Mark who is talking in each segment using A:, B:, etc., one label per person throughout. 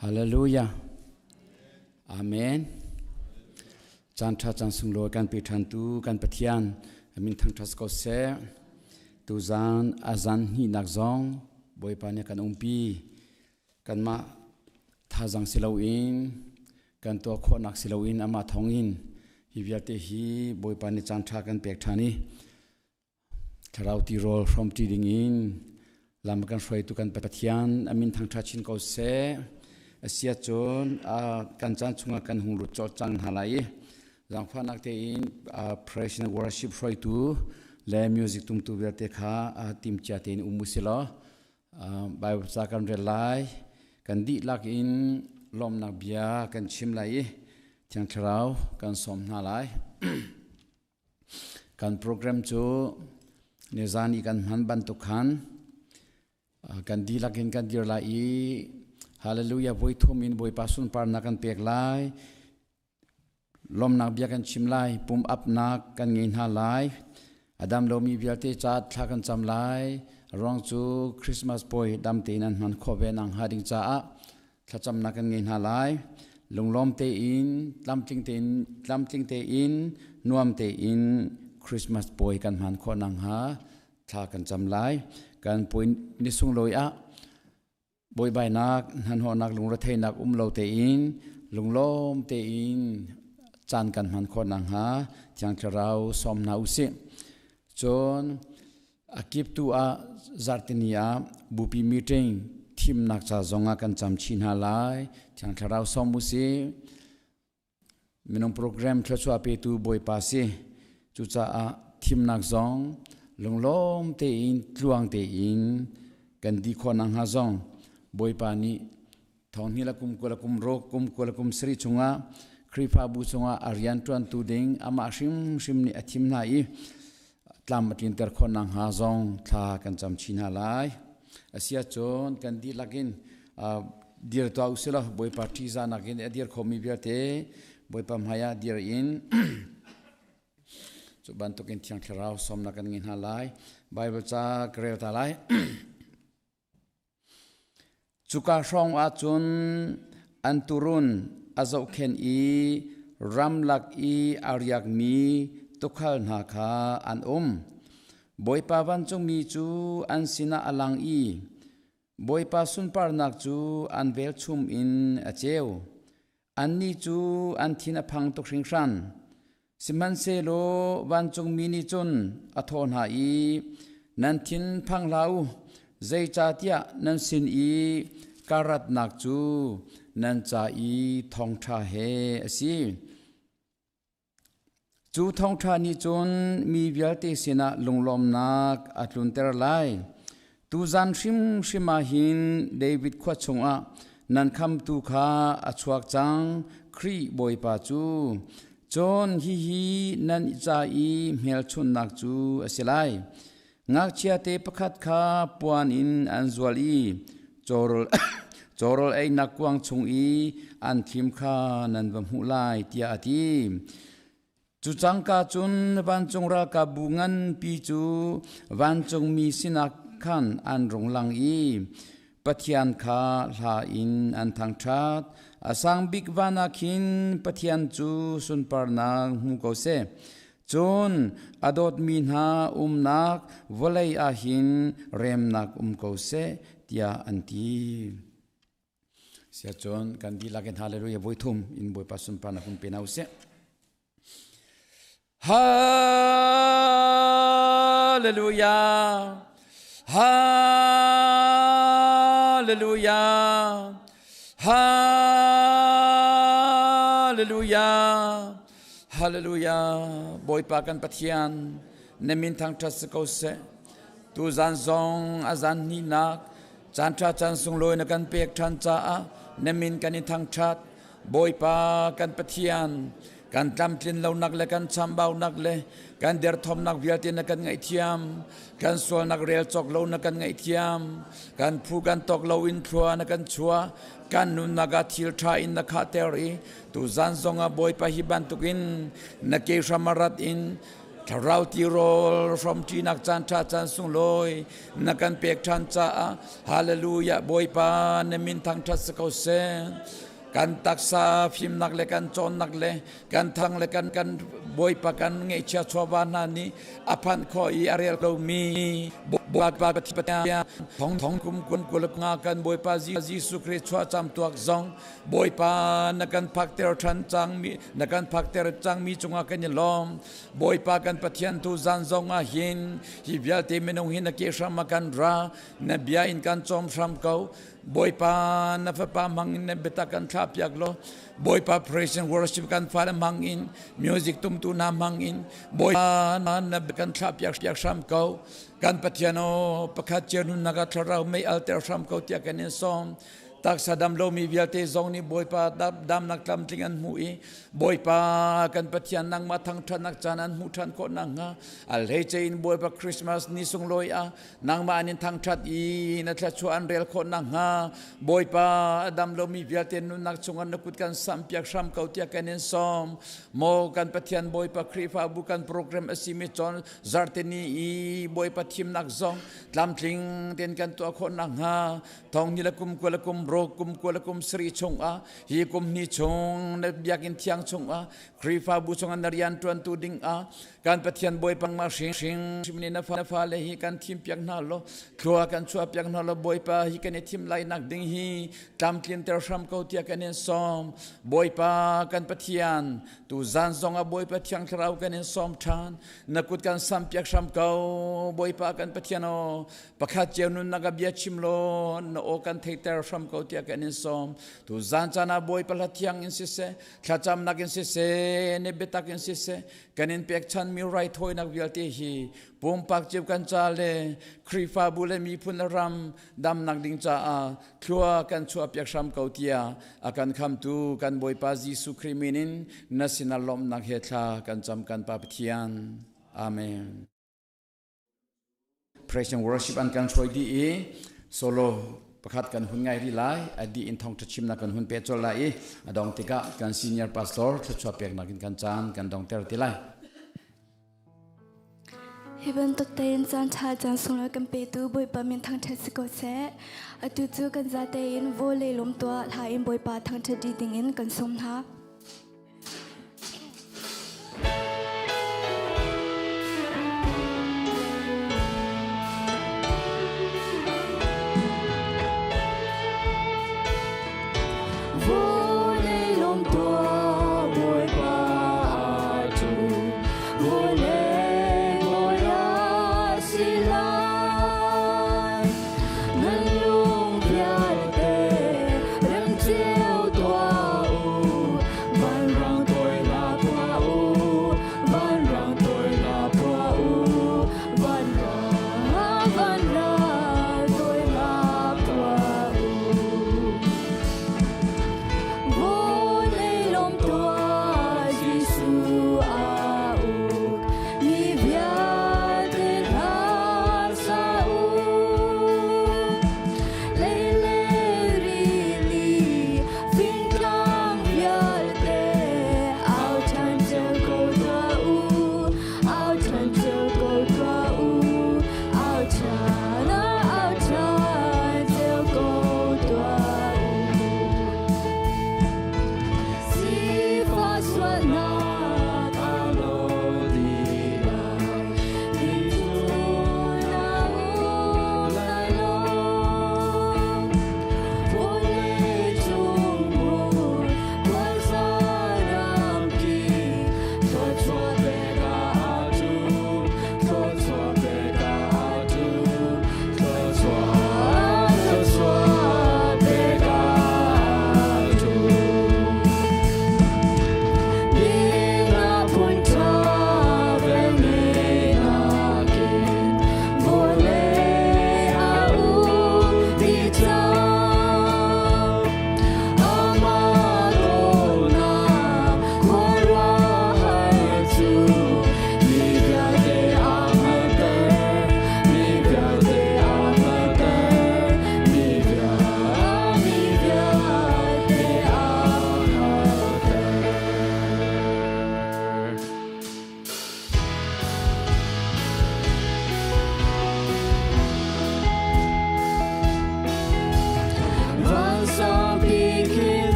A: Hallelujah. Amen. Caan ṭha caan sunglawi kan pe ṭhantu kan Pathian min thangṭhat ko seh. Tuzaan a zan hnihnak zong Bawipa nih kan umpi. Kanmah thazaang si loin kan tuah khawhnak si loin amah thawngin hi vialte hi Bawipa nih caan ṭha kan pek ṭhan i Thlarau tirawl hrawmṭi dingin lam kan hruaitu kan Pathian a min thangṭha chin ko seh. Asia cun kan caan chungah kan hung lut colh cang hna lai i zaangfahnak tein praise and worship hruaitu le music tumtu vialte kha timcia tein um usih law Bible ca kan rel lai. Kan dihlak in lawmnak bia kan chim lai i Thiang Thlarau kan sawm hna lai. Kan program cu nizan i kan hman bantuk khan kan dihlak in kan dir lai i Hallelujah voi thum in Bawipa sunparnak kan pek lai. Lawmnak bia kan chim lai, pum apnak kan ngei hna lai. A dam lomi vialte ca thla kan cam lai. Ruang cu Christmas puai dam tein an hman khawh ve nak hnga ding caah thlacamnak kan ngei hna lai. Lunglawm tein, tlamtling tein, tlamtling tein, nuam tein Christmas puai kan hman khawh nakhnga thla kan cam lai. Kan puai ni sunglawi ah buaibainak, hnahnawhnak, lungretheihnak um lo tein, lunglawm tein caan kan hman khawh nakhnga Thiang Thlarau sawm hna usih. Cun A kiptu ah zarhtini ah bupi meeting thimnak ca zongah kan cam chih hna lai. Thiang Thlarau sawm u sih. Minung program thluachuah petu Bawipa si. Cucaah thimnak zong lunglawm tein tluang tein kan di khawh nakhnga zong Bawipa nih thong hnih le kum 20 le kum ruk kum 20 le kum sarih chungah Khrihfabu chungah a rian ṭuantu ding amah hrimhrim nih a thim hna i tlam a tlinter khawh nakhnga zong thla kan cam chin hna lai. Asiahcun kan dihlak in dir tuah usih law Bawipa ṭihzahnak in a dir khomi vialte Bawipa hmaiah dir in cu bantukin Thiang Thlarau sawmnak kan ngei hna lai. Bible ca ka rel ta lai. Cuka hrawng ah cun an tuurun a zohkhenh i ramlak i a riakmi tuukhal hna kha an um. Bawipa vancungmi cu an sinah a lang i Bawipa sunparnak cu an velchum in a ceu. Annih cu an thin a phang tuk hringhran. Sihmanhsehlaw vancungmi nih cun a thawh hna i, Nan thin phang hlah u, zeicahtiah nan sin i ka ratnak cu nan ca i thawngṭha he a si. Cu thawngṭha nih cun mi vialte sinah lunglawmnak a tlunter lai. Tuzan hrimhrim ah hin David khua chungah nan khamtu kha a chuak cang, Khrih Bawipa cu. Cun hihi nan ca i hmelchunhnak cu a si lai. Ngakchiate pakhat kha puan in an zual i cawrawl cawrawl einak kuang chung i an thlim kha nan va hmuh lai, tiah a ti. Cu cangka cun vancung ralkapbu nganpi cu vancungmi sinah khan an rung lang i Pathian kha hla in an thangṭhat. A sang bik van ah khin Pathian cu sunparnak hmu ko seh. Cun a dawtmi hna umnak vawlei ah hin remnak um ko seh, tiah an ti. Siacun kan dihlak in hallelujah voi thum in Bawipa sunparnak hun pe hna usih. Hallelujah. Hallelujah. Hallelujah. Hallelujah. Bawipa kan Pathian na min thangṭhat si ko seh. Tu zan zong a zan hnihnak caan ṭha caan sunglawi na kan pek ṭhan caah na min kan in thangṭhat. Bawipa kan Pathian, kan tlamtlin lonak le kan chambaunak le kan derthawmnak vialte na kan ngaihthiam. Kan sualnak rel cawk lo na kan ngaihthiam. Kan phu kan tawk lo in thlua na kan chuah. Kan nunnak ah thil ṭha in na khahter i tuzan zongah Bawipa hi bantukin na ke hram a rat in Thlarau tirawl hrawmṭinak caan ṭha caan sunglawi na kan pek ṭhan caah Hallelujah Bawipa na min thangṭhat si ko seh. Kan taksa fimnak le kan cawnnak le kan thang le kan kan Bawipa kan ngeihchia chawva hna nih a phanh khawh i a rel lomi Bawipa Pathian thong thong kum kun kul nga kan Bawipa Jesuh Christ chuahcam tuak zong Bawipa na kan phakter ṭhan cangmi na kan phakter cangmi cungah kan i lawm. Bawipa kan Pathian tu zan zong ah hin hi vialte minung hi na ke hram ah kan ra na bia in kan cawm hram ko. Bawipa na fapa hmang in na biatak kan thlah piak law Bawipa praise and worship kan fale hmang in music tumtu hna hmang in Bawipa na kan thlah piak piak hram ko. Kan Pathian aw pakhat cio nunnak ah thlarau mei alter hram ko tiah kan in sawm. Taksa dam lomi vialte zong nih Bawipa damnak tlamtling an hmuh i Bawipa kan Pathian nangmah thangṭhatnak caan an hmuh ṭhan khawh nakhnga a hleice in Bawipa Christmas ni sunglawi ah nangmah an in thangṭhat i na thluachuah an rel khawh nakhnga Bawipa a dam lomi vialte nunnak chungah na kut kan samhpiak hram ko tiah kan in sawm. Maw kan Pathian Bawipa Khrihfabu kan program a simi cawn zarhteni i Bawipa thimnak zong tlamtling tein kan tuah khawh nakhnga Thong ni le kum kua le kum ruk kum kua le kum sarih chungah hi kum hnih chung na biakinn thiang chungah Khrihfabu chungah na rian ṭuantu dingah kan Pathian Bawipa ma hring hrim nih na fale hi kan thim piak hna law thlua kan chuah piak hna law Bawipa hi kan i thim lai nak ding hi tlamtlinter hram ko tiah kan in sawm. Bawipa kan Pathian tu zan zongah Bawipa Thiang Thlarau kan in sawm ṭhan na kut kan sam piak hram ko Bawipa kan Pathian aw Pakhat cio nunnak ah bia chim law na aw kan theiter hram ko tiah kan in sawm. Tu zan caan ah Bawipa hla thiang in siseh, thlacamnak in siseh, ne biatak in siseh, kan in pekchanmi raithawinak vialte hi pumpak cio kan ca le Khrihfabu le miphun le ram damnak ding caah thlua kan chuahpiak hram ko tiah a kan khamtu kan Bawipa Jesuh Khrih min in na sinah lawmhnak he thla kan cam kan Pa Pathian. Amen. Praise and worship an kan hruai dih i solo pakhat kan hun ngai rih lai a dih in thawngṭha chimnak kan hun pe colh lai i a dong tikah kan senior pastor thluachuah peknak in kan caan kan dongter ti lai.
B: Hi bantuk tein caan ṭha caan sunglawi kan petu Bawipa min thangṭhat si ko seh. Atu cu kan zate in vawlei lawm tuah hla in Bawipa thangṭhat dih dingin kan sawm hna.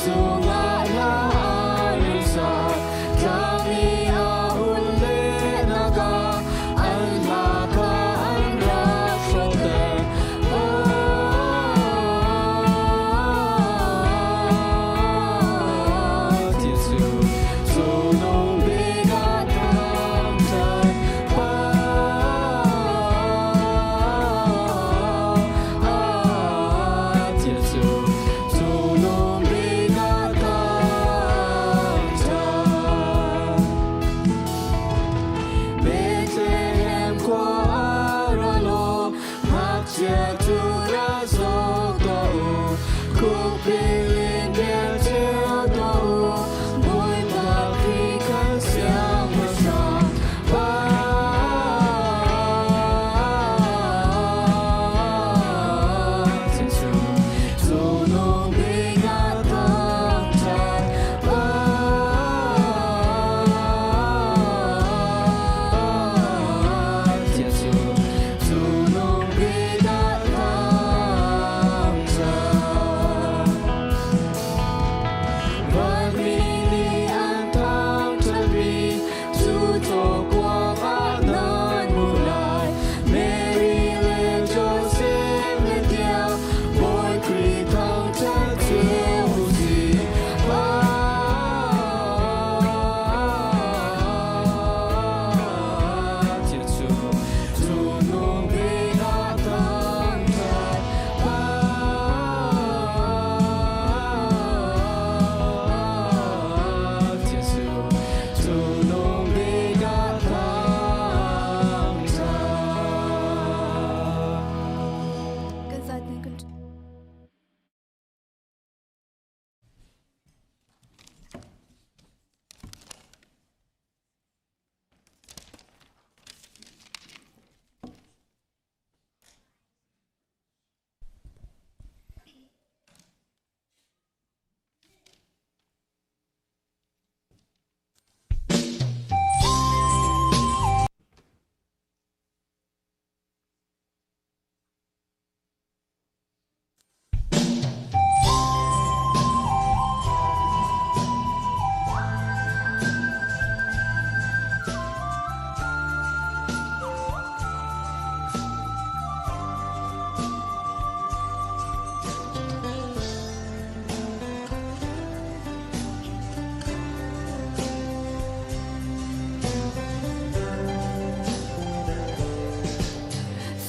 C: cungah hla an sa. Tlang i a hun lehnak ah an hla kha an rak hrawhter. Jesuh, cunung bik ah thangṭhat pa. Jesuh, cunung bik ah thangṭhat. Bethlehem khua ra law, ngakchia cu ra zoh tuah u. Khukbil in bia cio tuah u, Bawipa Khrih kan siangpahrang pa. Jesuh, cunung bik ah thangṭhat pa. Jesuh, cunung bik ah thangṭhat. Vanmi nih an thangṭhatmi cu cawkuang ah nan hmuh lai. Mary le Joseph le tiang Bawi Khrih thangṭhat cio u sih. Jesuh, cunung bik ah thangṭhat pa. Jesuh, cunung bik ah thangṭhat.
B: Kan zaten kan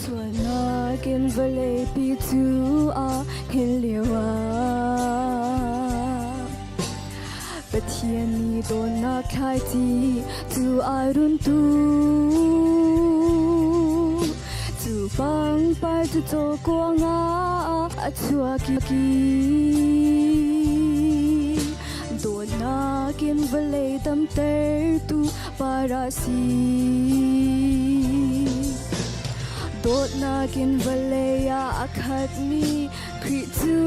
B: Sualnak in vawleipi cu a hngilh lio ah Pathian nih dawtnak thlaici cu a run tu. Cu pangpar cu cawkuang ah a chuak i dawtnak in vawlei damtertu parasi. Dawtnak in vawlei ah a khatmi Khrih cu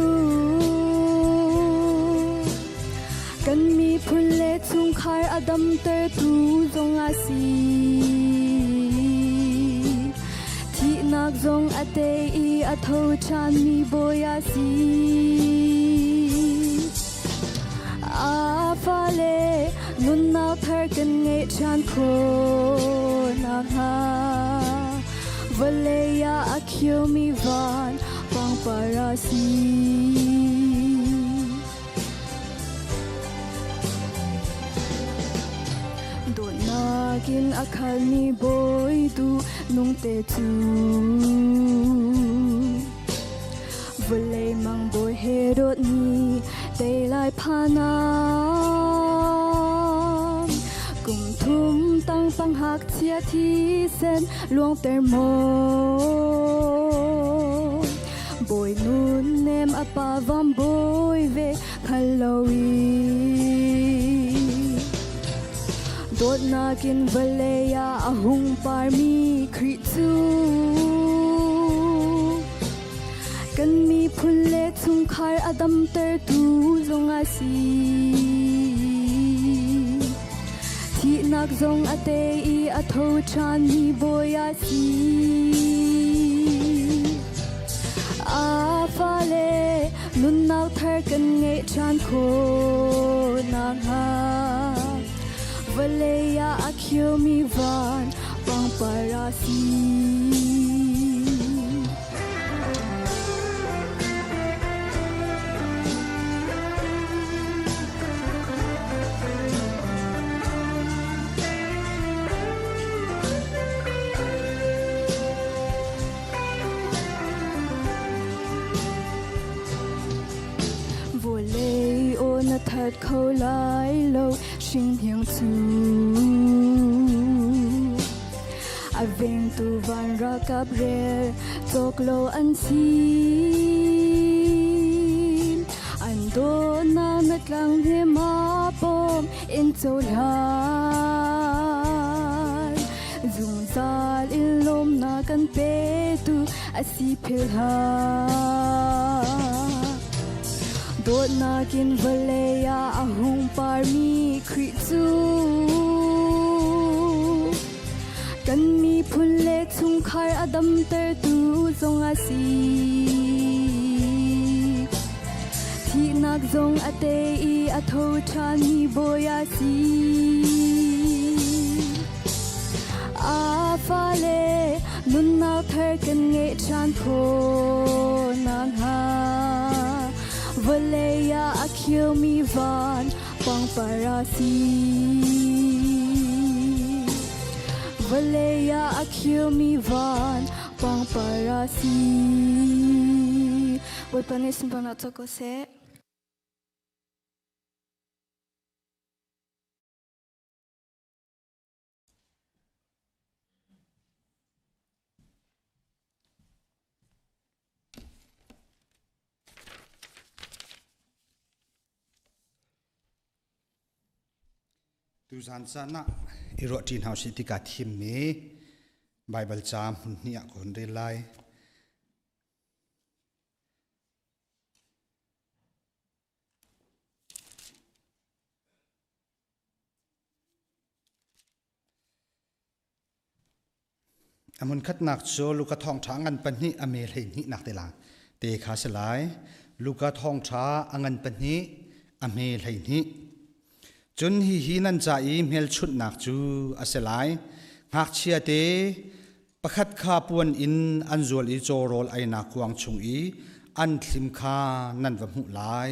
B: kan miphun le chungkhar a damtertu zong a si. Thihnak zong a tei i a tho ṭhanmi bawi a si. A fale nunnak thar kan ngeih ṭhan khawh nakhnga vawlei ah a khiomi van pangpar a si. Dawtnak in a khalmi bawi tu nungte cu Vawlei mang bawi Herod nih tei lai phan ah kum thum tang pang hngakchia thisen luangter maw bawi nun nem a pa vam bawi ve hngal lo i dawtnak in vawlei ah a hung parmi Khrih cu Kan miphun le chungkhar a damtertu zong a si. Thihnak zong a tei i a tho ṭhanmi bawi a si. A fale Nunnak thar kan ngeih ṭhan khawh nakhnga vawlei ah a khiomi van pangpar a si. Vawlei aw na that kho lai lo hringhniang cu a vengtu van ralkap rel cawk lo an si an dawtnak na tlang he ma pawm in cohlan Zungzal in lawmnak kan petu a si philh hlah. Dawtnak in vawlei ah a hung parmi Khrih cu kan miphun le chungkhar a damtertu zong a si. Thihnak zong a tei i a tho ṭhanmi Bawi a si. A fale nunnak thar kan ngeih ṭhan khawh nakhnga vawlei ah a khiomi van pangpar a si. Vawlei ah a khiomi van pangpar a si. Bawipa nih sunparnak co ko seh.
D: Tuzan caan ah i ruahṭi hna usih tikah thimmi Baibal ca hmun hnih ah ka hun rel lai. A hmunkhatnak cu Luka thawngṭha a ngan pahnih a me hleihnihnak te la te kha si lai. Luka thawngṭha a ngan pahnih a hme 12. Cun hihi nan ca i hmelchunhnak cu a si lai. Ngakchia te pakhat kha puan in an zual i caw rawl einak kuang chung i an thlim kha nan va hmuh lai,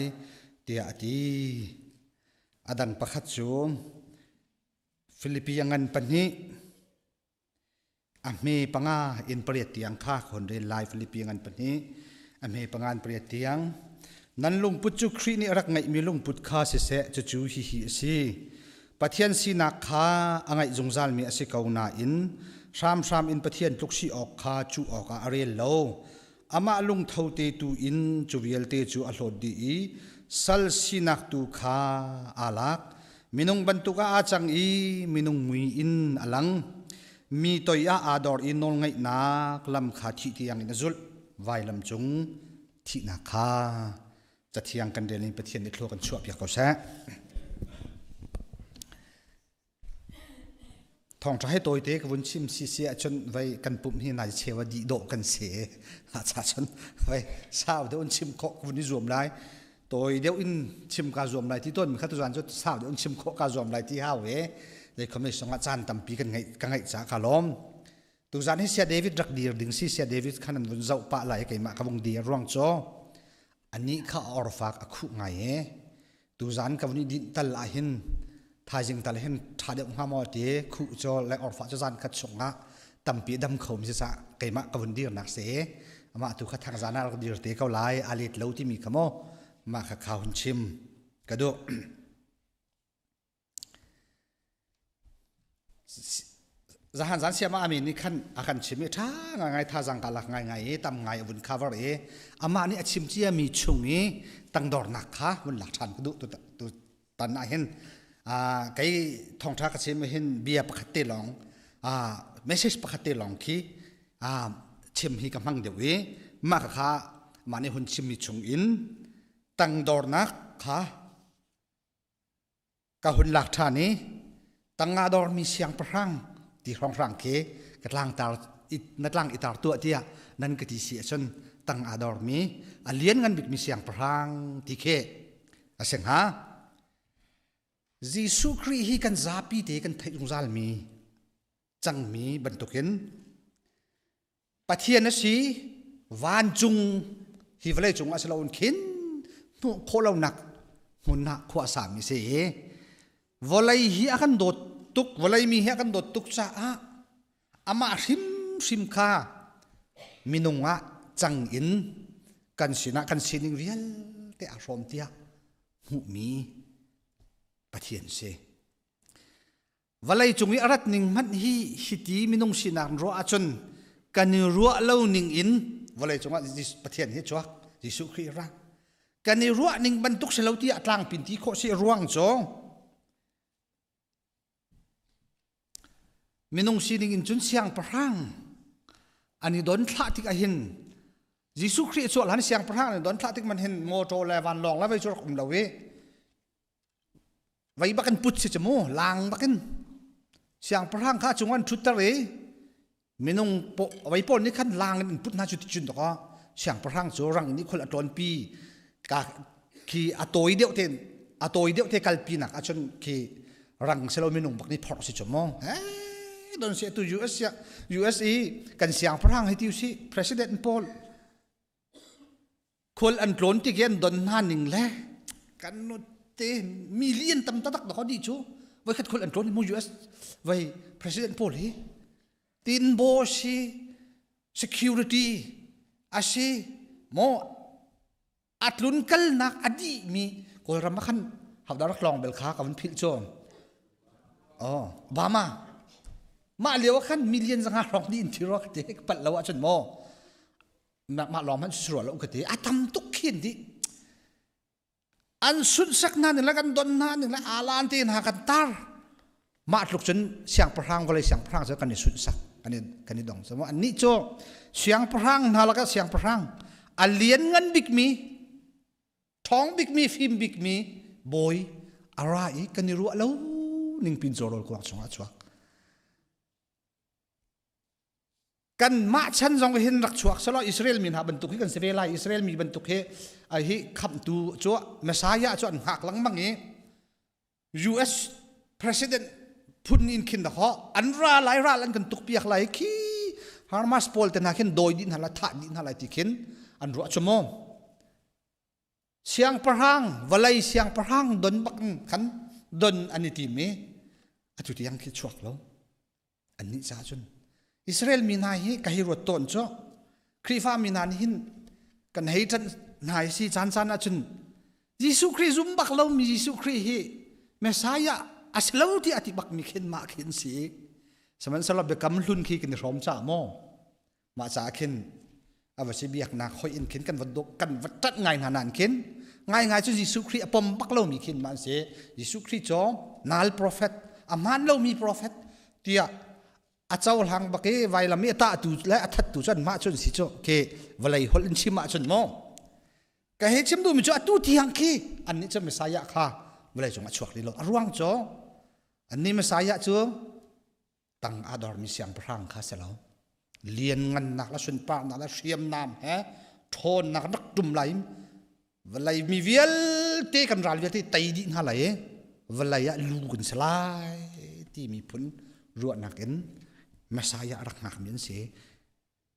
D: tiah a ti. A dang pakhat cu Filipi a ngan pahnih a hme panga in pariat tiang kha ka hun rel lai. Filipi a ngan pahnih a hme panga in pariat tiang. Nan lungput cu Khrih nih a rak ngeihmi lungput kha siseh, cucu hihi a si: Pathian sinak kha a ngeih zungzalmi a si ko nain hramhram in Pathian tluk si awk kha cuh awkah a rel lo. Amah lungtho te tu in cu vialte cu a hlawt dih i sal sinak tu kha aa lak. Minung bantuk ah aa cang i minung mui in a lang. Mi toi ah aa dor i nawlngaihnak lam kha thih tiang in a zulh, vailam cung thihnak kha. Cathiang kan rel in Pathian nih thlua kan chuahpiak ko seh. Thawngṭha he tawite ka vun chim si si ahcun vei kan pumh hi nai cheu a dih dawh kan si. Cha cun vei sau deuh in chim khawh ka vun i zuam lai. Tawi deuh in chim ka zuam lai ti tawn mi kha tuzan cu sau deuh in chim khawh ka zuam lai ti hau e. Zei khom songah caan tampi kan ngeih ka ngeih ca ka lawm. Tuzan hi Sia David rak dir ding si Sia David khan an vun zoh pah lai keimah ka vung dir ruang cu anih kha orfak a khuh ngai e. Tuzan ka vun i dinh tal ah hin thaizing tal hin ṭha deuh hnga maw ti khuh cu le orfa cu zan khat chungah tampi dam kho mi si keimah ka vun dirnak si amah tu kha thangzan ah rak dir te ko lai a let lo timi kha maw mah kha kha hun chim ka duh. Zahan zan siam ah amin nih khan a kan chim i ṭha ngaingai thazang ka lak ngaingai i tam ngai a vun cover i amah nih a chim ciami chung i tangdornak kha vun lak ṭhan ka duh tu tu tan ah hin kei thawngṭha ka chim hin bia pakhat te lawng message pakhat te lawng khi chim hi ka hmang deuh i mah kha mah nih hun chimmi chung in tangdornak kha ka hun lak ṭhan i tangah dormi siangpahrang ti hrawnghrang khi ka tlangtar na tlang i tar tuah tiah nan ka ti si ahcun Tang aa dormi a lianngan bikmi siangpahrang ti khi a si hnga. Jesuh Khrih hi kan zapi te kan theih zungzalmi cangmi bantukin Pathian a si vancung hi vawlei cung ah si loin khin hmuh khawh lonak hmun ah khua a sami si i vawlei hi a kan dawt tuk vawlei mi hi a kan dawt tuk caah amah hrimhrim kha minung ah cang in kan sinah kan sining vialte aa hrawm tiah hmuhmi Pathian si. Vawlei cung i a rat ning hmanh hi hiti minung sinak ruah ahcun kan i ruah lo ning in vawlei cungah Pathian hi chuak Jesuh Khrih ra kan i ruah ning bantuk si lo ti a tlangpin ti khawh si ruang cu minung sining in cun siangpahrang an i don thlah tik ahhin Jesuh Khrih chuah hlan siangpahrang an i don thlah tik man hin motor le vanlawng le vei cu rak um lo i Vei bak in put si cu mu lang bak in siangpahrang kha cung an ṭhutter i minung vei pawl nih khan lang in put hna cu ti cun dawkaw siangpahrang cu rang nih khul a ṭawnpi ka khi a tawi deuh te a tawi deuh te kalpi nak ahcun khi rang silo minung bak nih phorh si cu mu don si tu US US i kan siangpahrang hi ti si president paul Khual an tlawn tik i an don hna ning le kan te million tam taktak dakaw dih cu voikhat khual an tlawn mu US vai president pawl hi tinbo si security asi mo atlun kalnak a dih mi kawlram ah khan haudah rak lawng bel kha ka van philh cu oh Obama mah lio ah khan million zanga hrawng dih in thi rua ka te palh lo ahcun maw mah lawng hmanh si rua lo ka ti a tam tuk khin dih an sunhsak hna ning le kan don hna ning le alan te hna kan tar mah tluk cun siangpahrang vawlei siangpahrang cu kan i sunhsak kan i kan i dong so annih cu siangpahrang hna lakah siangpahrang a lian ngan bikmi ṭhawng bikmi fim bikmi bawi a ra i kan i ruah lo ning pin cawrawl kuang chungah a chuak Kanmah chan zong hin rak chuak selaw Israel mi hna bantuk hi kan si ve lai. Israel mi bantuk hi hi khamhtu cu Messiah cu an hngak lengmang i US president phun in khin ho an ra lai ral an kan tuk piak lai khi Hamas pawl te hna khin dawi dih hna lai thah dih hna lai ti khin an ruah cu mu siangpahrang vawlei siangpahrang don bak khan don an i tim i atu tiang khi chuak lo Annih caah cun Israel mi hna hi ka hei ruat tawn cu Khrihfa mi hna nih hin kan hei ṭanh hna i si caan caan ahcun Jesuh Khrih zum bak lomi Jesuh Khrih hi Messiah a si lo ti a ti bakmi khin mah khin si. Sihmanhsehlaw biakam hlun khi kan i hrawm caah maw Mah caah khin a va si biaknak hoih in khin kan va kan va ṭanh ngai hna nain khin ngaingai cu Jesuh Khrih a pom bak lomi khin mah an si. Jesuh Khrih cu nal prophet a hmaan lomi prophet tiah a cohlang bak i vailam i a tahtu le a thattu cu anmah cu an si cu khi vawlei holh in chim ahcun maw ka hei chim duhmi cu atu tiang khi annih cu Messiah kha vawlei cung a chuak rih lo a ruang cu annih Messiah cu tang a dormi siangpahrang kha si lo lianngannak le sunparnak le hriamnam he ṭhawnnak rak ṭum lai vawlei mi vialte kan ral vialte tei dih hna lai i vawlei ah lu kan si lai ti miphun ruahnak in Messiah rak hngakmi an si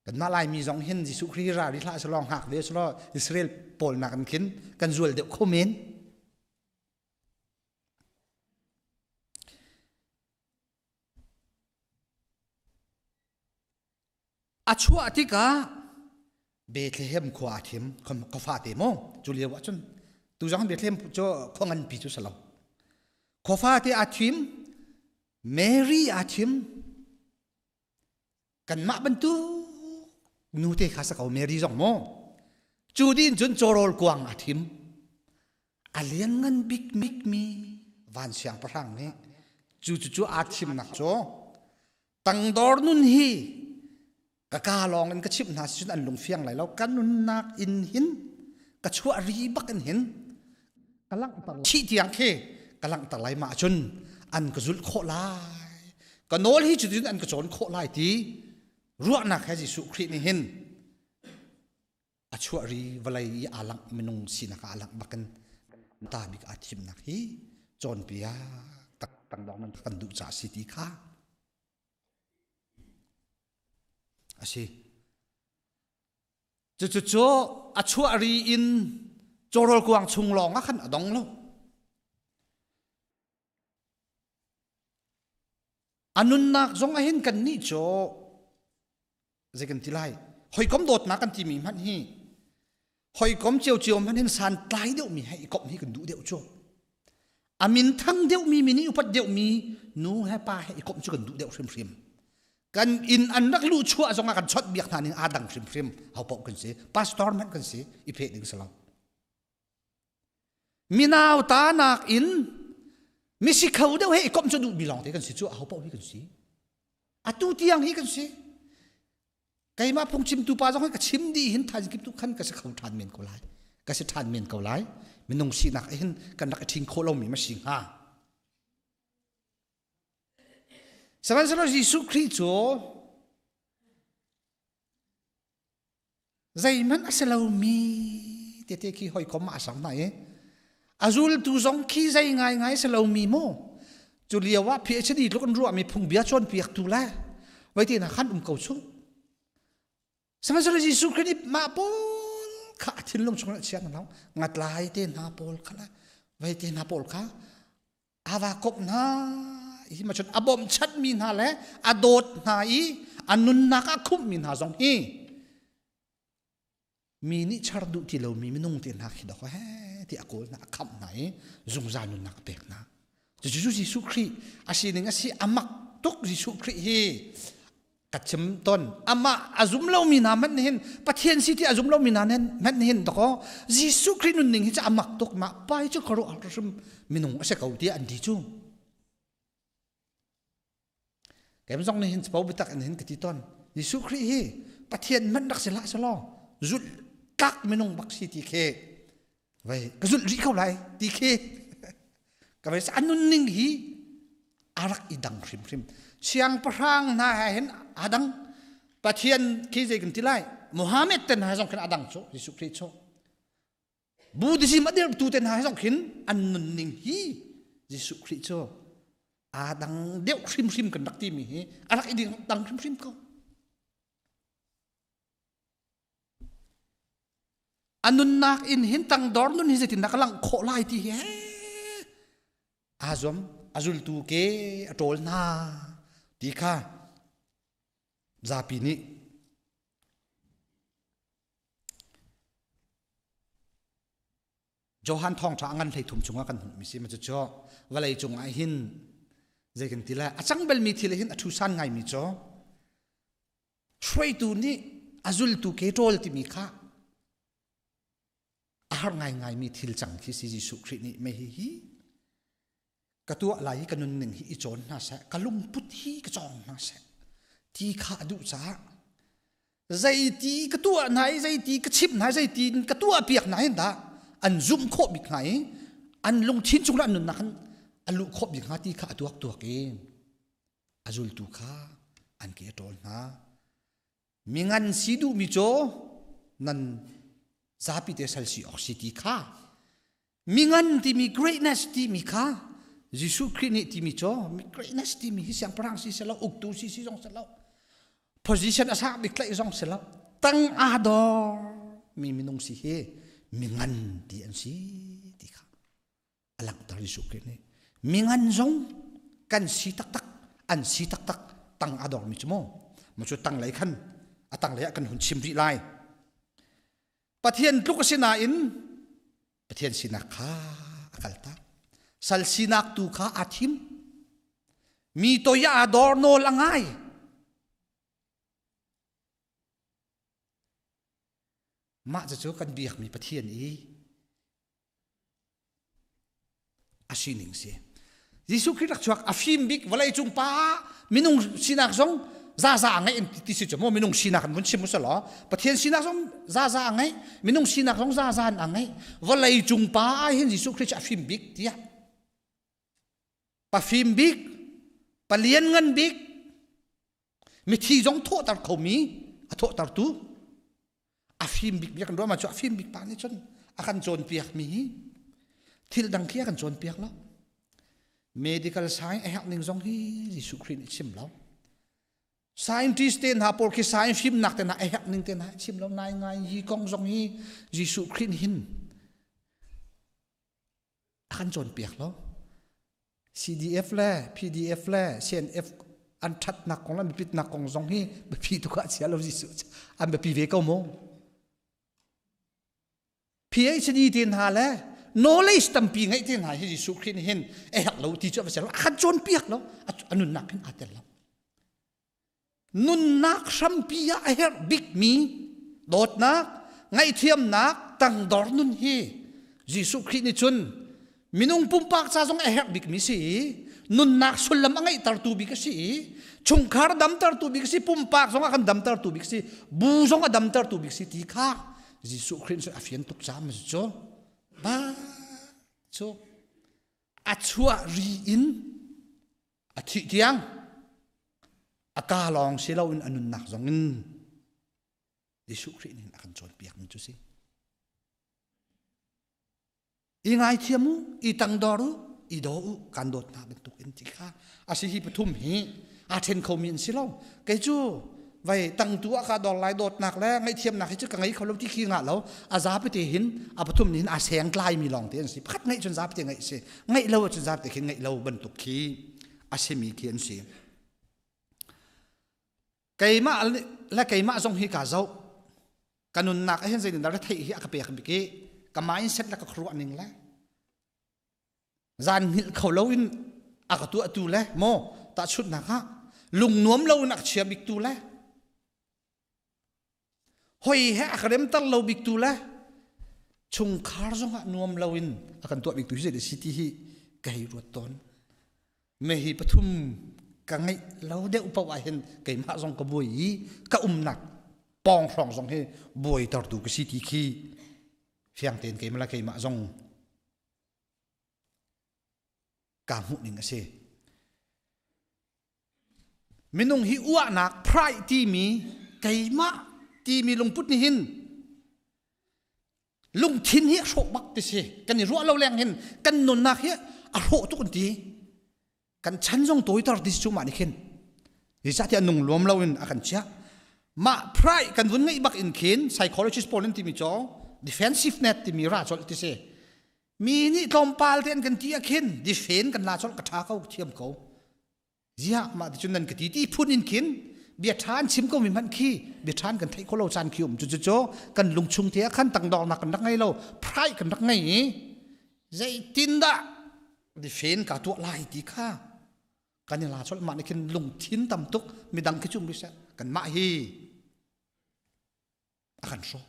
D: kanmah Laimi zong hin Jesuh Khrih ra ri hlah selaw hngak ve selaw Israel pawl nakin khin kan zual deuh kho men A chuah tikah Bethlehem khua a thim khua fate maw cu lio ah cun tu zong Bethlehem cu khua nganpi cu si lo khua fate aa thim Mary aa thim kanmah bantuk nute kha sa ko Mary zong maw cu din cun cawrawl kuang a thim a lianngan bik mi van siangpahrang nih cu cu cu aa thimnak cu tangdor nun hi ka ka lawng in ka chimh hna si cun an lung fiang lai lo ka nunnak in hin ka chuah ri bak in hin ka langhter thih tiang khi ka langhter lai mah cun an ka zulh khawh lai ka nawl hi cutin an ka cawn khawh lai ti ruahnak he Jesuh Khrih nih hin. A chuah ri vawlei i aa langh minung sinak ah aa langh bakin ta bik aa thimnak hi cawnpiak tak tangdong nan kan duh caah si ti kha a si. Cucu a chuah ri in cawrawl kuang chung lawng ah khan a dong lo. A nunnak zong ah hin kannih cu zei kan ti lai hawikom dawtnak kan timi hmanh hi hawikom ciocio hmanh hin santlai deuhmi he i komh hi kan duh deuh cu. A min thang deuhmi mi nih upat deuhmi nu he pa he i komh cu kan duh deuh hrimhrim. Kan inn an rak luh chuah zongah kan chawnh biak hna ning aa dang hrimhrim. Ho paoh kan si. Pastor hmanh kan si. I pheh ding si lo. Minau ta nak in misi kho deuh he i komh cu duhmi lawng te kan si cu aho paoh hi kan si. Atu tiang hi kan si. Keimah phungchimtu pa zong hi ka chim dih hin thaizing kip tu khan ka si kho ṭhan men ko lai. Ka si ṭhan men ko lai. Minung sinak hin kan rak i ṭhing khawh lomi ma si hnga. Sihmanhsehlaw Jesuh Khrih cu Zeihmanh a si lomi tete khi hawikom ah a ser hna i a zultu zong khi zei ngaingai a si lomi mu cu lio ah PhD tluk in ruahmi phungbia cawnpiaktu le voi te hna khan um ko chung. Sihmanhsehlaw Jesuh Khrih nih mah pawl kha a thinlung chungah a chia hna lo. Ngatlai te hna pawl kha le vei te hna pawl kha ava komh hna hi ma cun a bawmchanhmi hna le a dawt hna i a nunnak ah khumhmi hna zong hi mi nih char duh ti lomi minung te hna khi dok he ti a kawl hna a khamh hna i zungzal nunnak a pek hna cucu Jesuh Khrih a sining a si a mak tuk Jesuh Khrih hi ka chim ton amah a zum lomi hna hmanh hin Pathian si ti a zum lomi hna hmanh hin dakaw Jesuh Khrih nunning hi cu a mak tuk mah pa hi cu khuaruah hrim minung a si ko tiah an ti cu kem zong nih hin capo biatak in hin ka ti ton Jesuh Khrih hi Pathian hmanh rak si hlah selaw zulh tlak minung bak si ti khi vai ka zulh rih ko lai ti khi ka vai a nunning hi a rak i dang hrimhrim siangpahrang hna he hin a dang Pathian khi zei kan ti lai Muhammad ten hna zong khin a dang cu Jesuh Khrih cu Buddhism a dirhtu te hna zong khin an nunning hi Jesuh Khrih cu aa dang deuh hrimhrim kan rak timi hi a rak i dang hrimhrim ko A nunnak in hin tangdor nun hi zeitindah ka langh khawh lai ti hi aa zuam a zultu ke a ṭawl hna ti kha zapi nih Johan thawngṭha a ngan 13 chungah kan hmuhmi si ma cucu vawlei cungah hin zei kan ti lai a cang belmi thil hin a ṭhusan ngaimi cu Hruaitu nih a zultu ke ṭawl timi kha a har ngaingaimi thil cang khi si Jesuh Khrih nih mei hi ka tuah lai i ka nunning hi i cawn hna seh ka lungput hi ka cawng hna seh ti kha a duh caah zeiti ka tuah hna i zeiti ka chimh hna i zeiti ka tuah piak hna hin dah an zumh khawh bik hna i an lungthin chung le an nunnak khan a luh khawh bik hnga ti kha a tuak tuak i A zultu kha an ke a ṭawl hna. Mi ngan si duhmi cu nan zapi te sal si awk si ti kha mi ngan timi greatness timi kha Jesuh Khrih nih timi cu greatness timi hi siangpahrang si selo uktu si si zong selo position a sang bik tlaih zong selo tang aa dor mi minung si hi mi ngan ti an si ti kha a langhter Jesuh Khrih nih mi ngan zong kan si taktak an si taktak tang a dormi cu mu mu cu tang lei khan a tang lei ah kan hun chim rih lai Pathian tluk a si nain Pathian sinak kha a kaltak sal sinak tu kha aa thim mi toi ah aa dor nawl a ngai mah cucu kan biakmi Pathian i a sining si. Jesuh Khrih rak chuak a fim bik vawlei cung pa minung sinak zong zaza a ngeih ti si cu maw minung sinak an vun chim usalaw Pathian sinak zong zaza a ngeih minung sinak zong zaza an a ngeih vawlei cung pa ah hin Jesuh Khrih cu a fim bik tiah pa fim bik pa lianngan bik mithi zong thawhter khomi a thawhtertu. A fim bik bia kan ruah ma cu a fim bik pa nih cun a kan cawnpiak mi hi thil dang khi a kan cawnpiak lo. Medical science a herh ning zong hi Jesuh Khrih nih chim lo. Scientist te hna pawl khi science fimnak te hna a herh ning te hna chim lo nai ngai hi kong zong hi Jesuh Khrih nih hin a kan cawnpiak lo. CDF le PDF le CNF an ṭhatnak kong le an biapitnak kong zong hi biapi tuk ah chia lo Jesuh an biapi ve ko mu. PhD te hna le knowledge tampi ngeih te hna hi Jesuh Khrih nih hin a herh lo ti cu a va si lo a kan cawnpiak lo a nunnak hin aa tel lo. Nunnak hrampi ah a herh bikmi dawtnak, ngaihthiamnak, tangdor nun hi Jesuh Khrih nih cun minung pumpak ca zong a herh bikmi si i nunnak sullam a ngeihtertu bik a si i chungkhar damtertu bik a si pumpak zong a kan damtertu bik a si bu zong a damtertu bik si ti kha Jesuh Khrih nih a fian tuk caah cu ba cu a chuah ri in a thih tiang a ka lawng si loin a nunnak zong in Jesuh Khrih nih a kan cawnpiak mi cu si. I ngaithiam u, i tangdor u, i daw u, kan dawt hna bantuk in ti kha a si hi pathum hi aa then khomi an si lo. Kei cu vai tangtu ah ka dor lai dawtnak le ngaihthiamnak hi cu ka ngei kho lo ti khi ngah lo a zapi hin a pathum nih hin a seng tlai mi lawng te an si pakhat ngeih cun zapi ngeih si ngeih lo cun zapi khin ngeih lo bantuk khi a simi khi an si keimah le keimah zong hi ka zoh ka nunnak ah hin zeitindah retheih hi a ka pek bik i ka mindset le ka khuaruah ning le zan hngilh kho lo in a ka tuahtu le maw tahchunhnak ah lung nuam lo in a ka chia biktu le hoi he a ka remter lo biktu le chungkhar zongah nuam lo in a kan tuah biktu hi zei si ti hi ka hei ruat tawn me hi pathum ka ngeih lo deuh paoh ah hin keimah zong ka buai i ka umnak pawng hrawng zong hi buai tertu ka si ti khi fiang tein keimah le keimah zong kaa hmuh ning a si. Minung hi uahnak pride timi keimah timi lungput nih hin lungthin hi a hrawh bak ti si kan i ruah lo leng hin kan nunnak hi a hrawh tuk an ti kan chan zong tawiter ti cu mah nih khin zeicahtiah nung luam lo in a kan chiah mah pride kan vun ngeih bak in khin psychologist pawl an timi cu defensive net timi ra colh ti si Mi nih tlawmpal te an kan ti ah khin difen kan la colh ka ṭha ko thiam ko. Ziah mah ti cun nan ka ti ti phun in khin bia ṭha an chim ko mi hmanh khi bia ṭha an kan theih kho lo caan khi um cu cu cu kan lungchung te ah khan tangdornak kan rak ngei lo pride kan rak ngei i zeitindah difen ka tuah lai ti kha kan i la colh mah nih khin lungthin tam tuk midang khi cu um rih seh kanmah hi a kan hrawh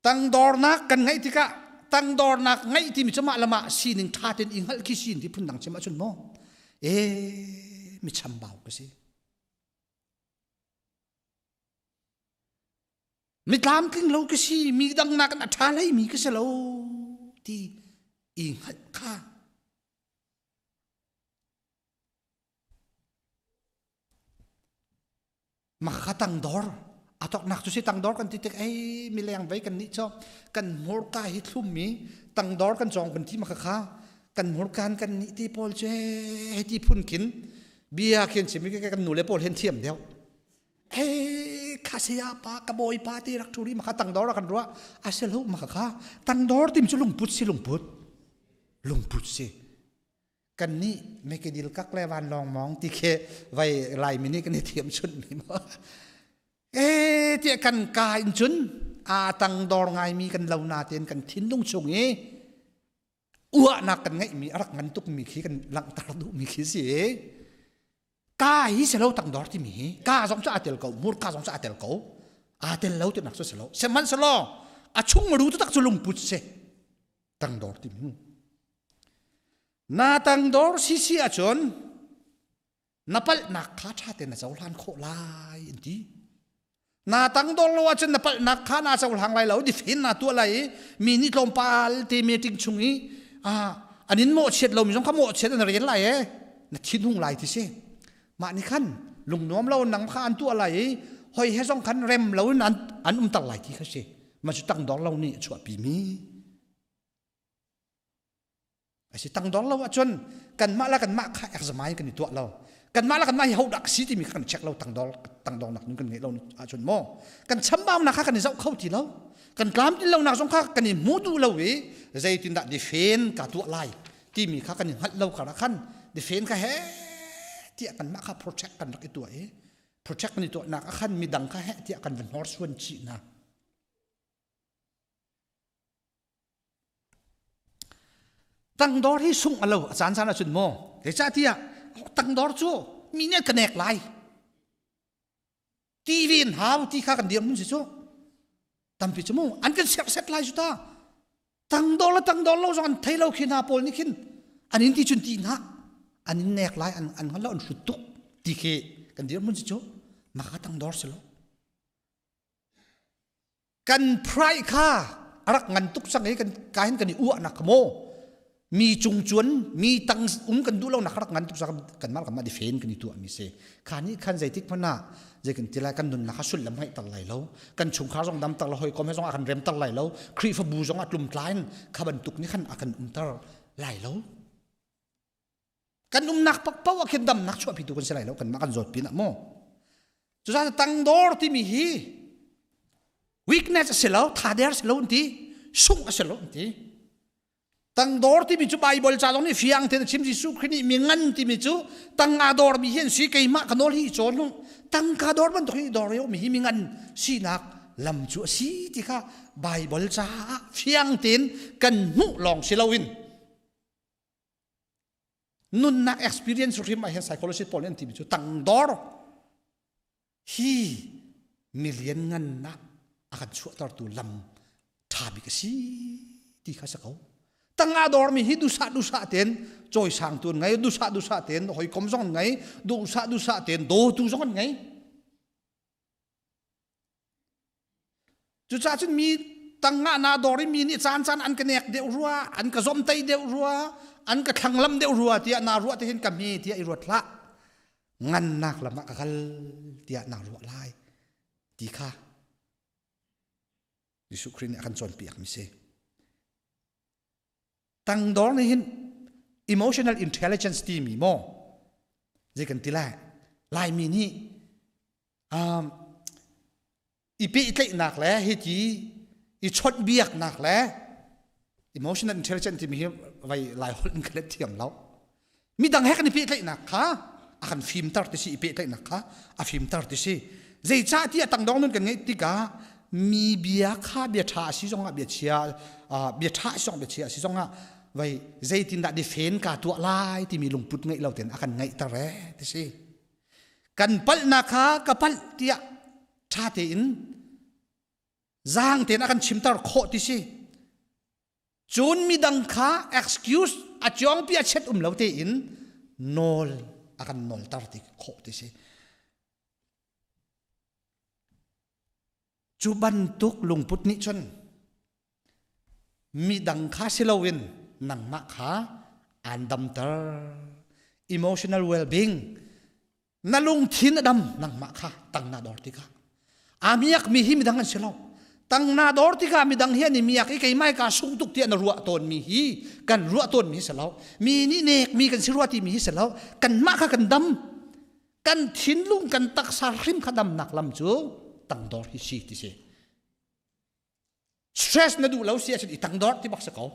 D: tangdornak kan ngeih tikah tangdornak ngeih timi cu mah le mah sining ṭha tein i hngalh khi sin ti phundang chim ahcun maw e mi chambau ka si mi tlamtling lo ka si mi dang nakin a ṭha hlei mi ka si lo ti i hngalh kha Makha tangdor a toknak cu si tangdor kan ti tik ei mileng vei kan nih cu kan hmurka hi thlum mi tangdor kan cawng kan ti makha kha kan hmurkan kan nih ti pawl cu hei ti phun khin bia khin chim kan nu le pawl hen thiam deuh hei kha saya pa ka bawi pa ti rak thuri makha tangdor kan ruah a si lo makha kha tangdor tim cu lungput si lungput lungput si Kannih mekedil kak le vanlawng mawng ti khi vai Laimi nih kan i thiam chunmi maw. E tiah kan ka in cun aa tangdor ngaimi kan lo natein kan thinlung chung i uahnak kan ngeihmi a rak ngan tukmi khi kan langhter duhmi khi si. Ka hi si lo tangdor timi hi ka zong cu aa tel ko murka zong cu aa tel ko aa tel lo tinak cu si lo sihmanhsehlaw a chung ru taktak cu lungput si tangdor timi Na tangdor sisi ahcun na palhnak kha ṭha tein na cohlan khawh lai an ti. Na tangdor lo ahcun na palhnak kha naa cohlang lai lo, difin naa tuah lai i mi nih tlawmpal te meeting chung i ah an in mawhchiat lomi zong kha mawhchiat an rian lai e na thinhung lai ti si. Mah nih khan lungnuam lo nang kha an tuah lai i Hoi he zong khan rem lo in an an um tak lai ti kha si. Ma cu tangdor lo nih a chuahpi mi. A si tangdor lo ahcun kanmah la kanmah kha examine kan i tuah lo. Kanmah la kanmah hi ho dah si timi kha kan check lo tangdor tangdor nak nun kan ngeih lo ahcun maw kan chambaunak kha kan i zoh kho ti lo. Kan tlam ti lo nak zong kha kan i hmu duh lo i zeitindah defend ka tuah lai timi kha kan i hngalh lo karah khan defend kha he tiah kanmah kha protect kan rak i tuah i protect kan i tuahnak ah khan midang kha he tiah kan van hnorsuan chih hna. Tangdor hi sung a lo a caan caan ahcun maw zeicahtiah tangdor cu mi nih an ka nek lai ti ven hau ti kha kan dirhmun si cu tampi cu mu an kan serhset lai cu ta tangdor le tangdor lo zong an thei lo khi hna pawl nih khin an in ti cun ti hna an in nek lai an an hngal lo an hrut tuk ti khi kan dirhmun si cu maka tangdor si lo Kan pride kha a rak ngan tuk cang i kan ka hin kan i uahnak kha maw mi cung cuan mi tang um kan duh lo nak rak ngan tuk cang kan mal kan mah difen kan i tuah mi si kha nih khan zeitik hmanh ah zei kan ti lai kan nunnak kha sullam ngeih ter lai lo kan chungkhar zong dam ter lo hawikom he zong a kan rem ter lai lo Khrihfabu zong a tlumtlai in kha bantuk nih khan a kan umter lai lo kan umnak pakpau ah khin damnak chuahpitu kan si lai lo kanmah kan zawt pin ah maw cucaah tangdor timi hi weakness a si lo thader si lo an ti sungh a si lo an ti tangdor timi cu Bible ca zong nih fiang tein a chim Jesuh Khrih nih mi ngan timi cu tangka dor mi hi an si keimah ka nawl hi i cawn hung tangka dor bantuk hi dor mi hi mi ngan sinak lam cu a si ti kha Bible caah fiang tein kan hmuh lawng si loin Nunnak experience hrim ah hin psychologist pawl nih an timi cu tangdor hi milian ngannak a kan chuahtertu lam ṭha bik a si ti kha si ko. Tanga dormi hi dusa dusa ten cawisang tu an ngei, dusa dusa ten hawikom zong an ngei, dusa dusa ten dawtu zong an ngei. Cucaah cun mi tangah na dawr i mi nih caan caan an ka nek deuh rua, an ka zomtai deuh rua, an ka thlanglam deuh rua tiah naa ruah te hin ka hme tiah i ruat hlah. Ngannak lam ah ka kal tiah naa ruah lai ti kha Jesuh Khrih nih a kan cawnpiak mi si. Tangdor nih hin emotional intelligence timi maw zei kan ti lai Laimi nih um, i pehtlaihnak le hiti i chawnhbiaknak le emotional intelligence timi hi vai lai holh in ka let thiam lo midang he kan i pehtlaihnak kha a kan fimter ti si i pehtlaihnak kha a fimter ti si zeicah ti a tangdong nun kan ngeih tikah mi bia kha bia ṭha a si zongah bia chia bia ṭha a si zong bia chia a si zongah vai zeitindah difen ka tuah lai timi lungput ngeih lo ten a kan ngeihter e ti si Kan palhnak kha ka palh tiah ṭha tein zaang tein a kan chimter khawh ti si. Cun midang kha excuse a ciongpi a chet um lo tein nawl a kan nawlter ti khawh ti si. Cu bantuk lungput nih cun midang kha si loin nangmah kha aan damter. Emotional well-being na lungthin a dam nangmah kha tang na dor tikah aa miak mi hi midang an si lo tang na dor tikah midang hi an i miak i keimai ka sung tuk tiah na ruah tawn mi hi kan ruah tawn mi hi si lo mi nih nek mi kan si rua ti mi hi si lo kanmah kha kan dam kan thinlung kan taksa hrim kha damnak lam cu tangdor hi si ti si Stress na duh lo si ahcun i tangdor ti bak si ko.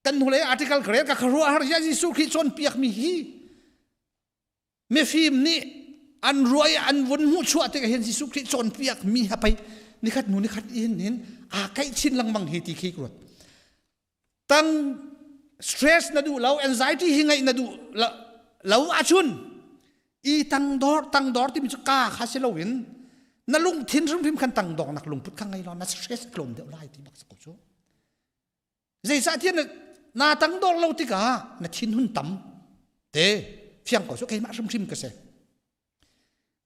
D: Kan hnulei article ka rel ka khuaruah har ya Jesuh Khrih cawnpiak mi hi mifim nih an ruah i an vun hmuh chuah tikah hin Jesuh Khrih cawnpiak mi ha pei nikhat hnu nikhat in hin aa kaih chin lengmang hi ti khi ka ruat. Tang stress na duh lo anxiety hi ngeih na duh lo ahcun i tangdor tangdor timi cu ka kha si loin na lungthin hrimhrim khan tangdornak lungput kha ngei law na stress tlawm deuh lai ti bak ko cu zeicahtiah na na tangdor lo tikah na thinhun tam te fiang ko cu keimah hrimhrim ka si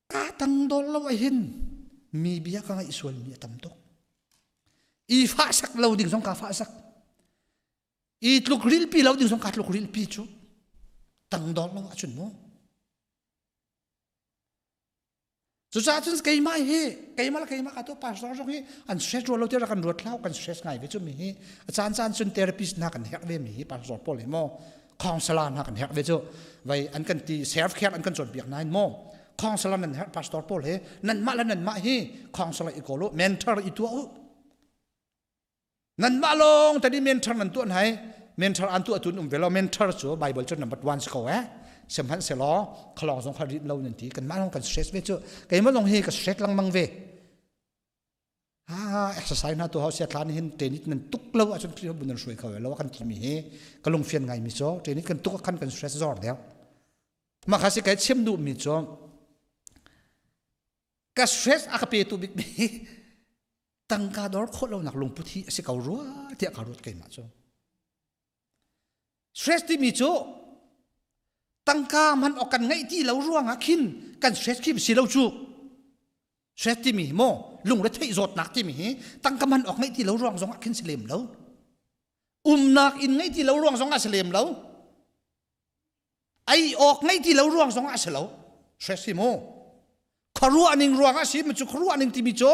D: ka tangdor lo ahhin mi bia ka ngaih sual mi a tam tuk i fahsak lo ding zong ka fahsak i tluk rilpi lo ding zong ka tluk rilpi cu tangdor lo ahcun mu. Cucaah cun keimah hi keimah le keimah ka tu pastor zong hi an stress rual lo ti rak kan ruat hlah kan stress ngai ve cu mi hi a caan caan cun therapist hna kan herh ve mi hi pastor pawl hi maw counselor hna kan herh ve cu vai an kan ti self care an kan cawnpiak nain maw counselor nan herh pastor pawl hi nanmah le nanmah hi counselor i kawl u mentor i tuah u Nanmah lawng tadi mentor nan tuah hna mentor an tuah tun um ve lo mentor cu Bible cu number one si ko eh sihmanhsehlaw khalong zong kha rit lo nan ti kanmah lawng kan stress ve cu keimah lawng hi ka stress lengmang ve ha exercise hna tu hau sia thlan hin tenit nan tuk lo ahcun Khrihfa bu nan hruai kho lo kan ti mi hi ka lungfian ngai mi cu tenit kan tuk khan kan stress zor deuh mah kha si kai chim duh mi cu ka stress a ka pe tu bik mi tangka dor khawh lonak lungput hi a si ko rua tiah ka ruat keimah cu stress timi cu tangka man ok kan ngeih ti lo ruangah khin kan stress khi si lo cu stress timi hi maw lungre theih zawtnak timi hi tangka man ok ngeih ti lo ruang zongah khin si lem lo umnak in ngeih ti lo ruang zongah si lem lo Ei awk ngei ti lo ruang zong ah a si lo. Stress hi mu. Khuaruah ning ruang ah si cu khuaruah ning timi cu